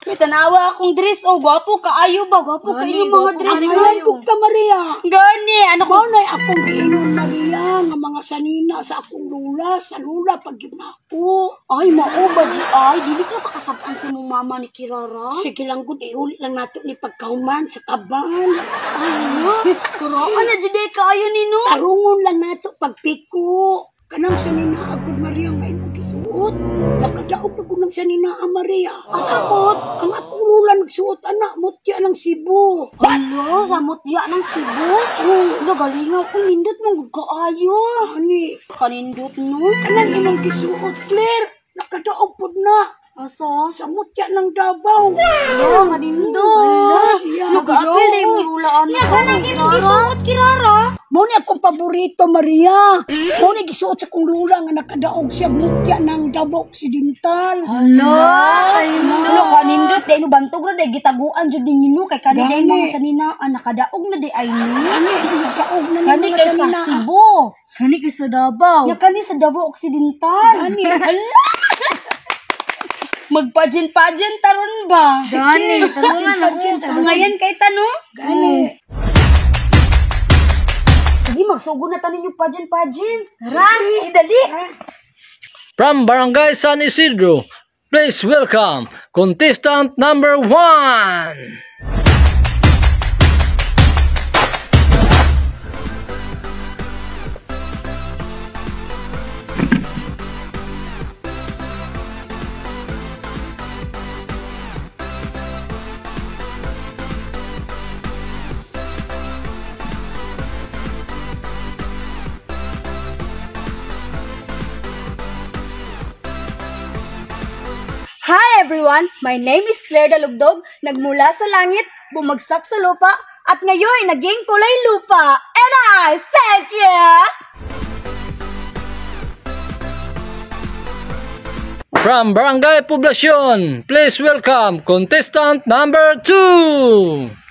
May tanawa akong dress. Oh, gwapo kaayo ba? Gwapo kaayo mga dress. Ano kung ka, Maria? Gani, ano ko? Mao akong giingon, Maria, nga mga sanina sa akong lula, sa lula pag ako. Ay, mao ba di ay? Dili ka takasab-an sa mong mama ni Kirara? Sige lang gud, iuli lang nato ni pagkahuman sa kaban. Ay, no. Kuraan na jud kaayo ni no. Tarungon lang nato pagpiko. Kanang sanina agad, Maria, nga imong gisuot. Nakadaog na ko ng sanina, Maria. Asa pod? Ang akong lula nagsuot, anak, mutya ng Cebu. Hala, sa mutya ng Cebu? Oh, hala, galingaw. Uy, nindot mong kaayo. Ani, Kanindot no? kanang imong gisuot, Claire. Nakadaog pod na. Asa? Sa mutya ng Davao. Hala, kanindot. Hala, siya. Nag-aapil na imong lula, ano. Ya, kanang imong gisuot, Kirara. Mao ni akong paborito, Maria. Mao ni gisuot sa kong lula nga nakadaog siya mutya ng Davao Occidental. Hala, kanindot. Kanindot, dahil bantog na dahil gitaguan jud ninyo no kay kani dahil mga saninaan nakadaog na di ay ni. Ani nakadaog na ni Kani mga kay sa saninaan. Cebu. Kani kay sa Davao. Nya kani sa Davao Occidental. Gani. Hala. Magpajen-pajen taron ba? Gani, tarungan ako. Ngayon kay tano? Gani. Sige, magsugo na tanin yung pajen-pajen. Tara, dali. From Barangay San Isidro, please welcome contestant number 1. Hi everyone! My name is Claire Dalugdog, nagmula sa langit, bumagsak sa lupa, at ngayon naging kulay lupa. And I thank you! From Barangay Poblacion, please welcome contestant number 2.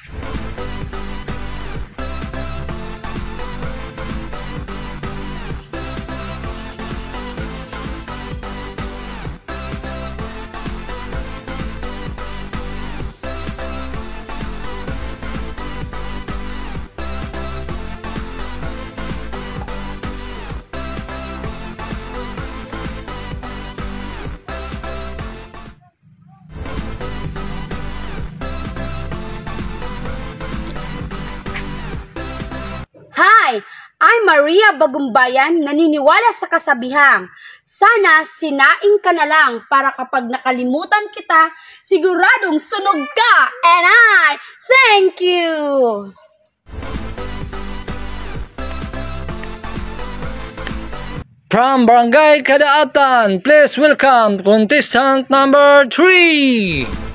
Hi! I'm Maria Bagumbayan, naniniwala sa kasabihang. Sana sinaing ka na lang para kapag nakalimutan kita, siguradong sunog ka. And I thank you! From Barangay Kadaatan, please welcome contestant number 3.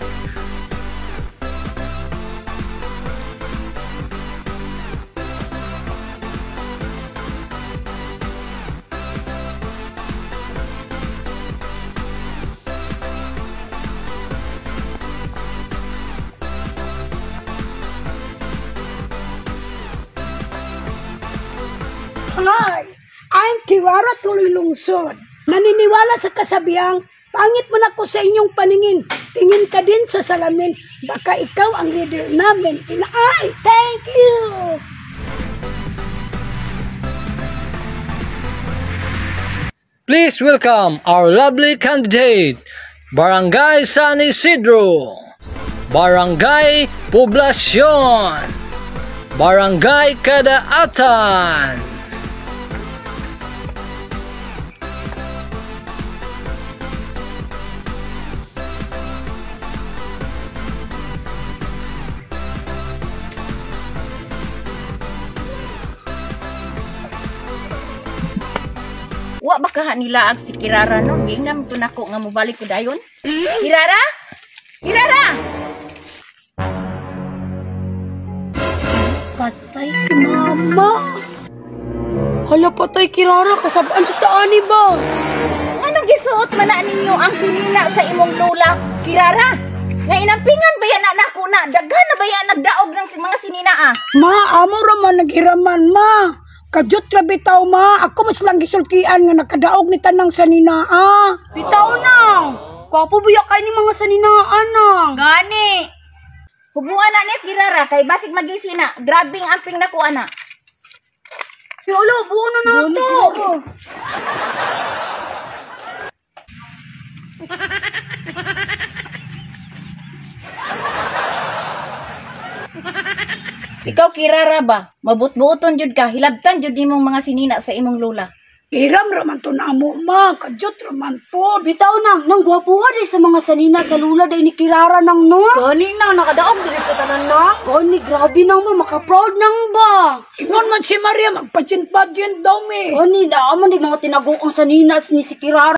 Hi! I'm Kirara Tuloy Lungsod. Naniniwala sa kasabihang, pangit man ako sa inyong paningin. Tingin ka din sa salamin. Baka ikaw ang leader namin. And I thank you! Please welcome our lovely candidate, Barangay San Isidro, Barangay Poblacion, Barangay Kadaatan. Wa ba kaha nila ang si Kirara no? Giingnan to nako nga mobalik ko dayon. Kirara? Kirara! Patay si Mama. Hala, patay Kirara, kasabaan sa taani ba? Anong gisuot man na ninyo ang sinina sa imong lola, Kirara? Nga inampingan ba yan na nako na? Daghan na ba yan nagdaog ng mga sinina ah? Ma, amo ra man naghiraman, ma. Kajut ra bitaw, ma. Ako mas lang gisultian nga nakadaog ni tanang sanina, ah. Bitaw nang. Gwapo buya kay ni mga saninaan nang. Gani. Hubuan na niya Kirara kay basig magisi na. Grabing amping nako ana. Yolo, buo na nato. Ikaw Kirara ba? Mabutbuoton jud ka, hilabtan jud nimong mga sinina sa imong lola. Hiram ra man to namo, ma. Kajut ra man po. Bitaw nang, nang gwapuha day sa mga sanina sa lula day ni Kirara nang no. Gani nang nakadaog diri sa tanan na. Gani grabe nang ma maka-proud nang ba. Ingon man si Maria, magpajint-pajint daw, mi. Gani na man di mga tinaguang sanina ni si Kirara.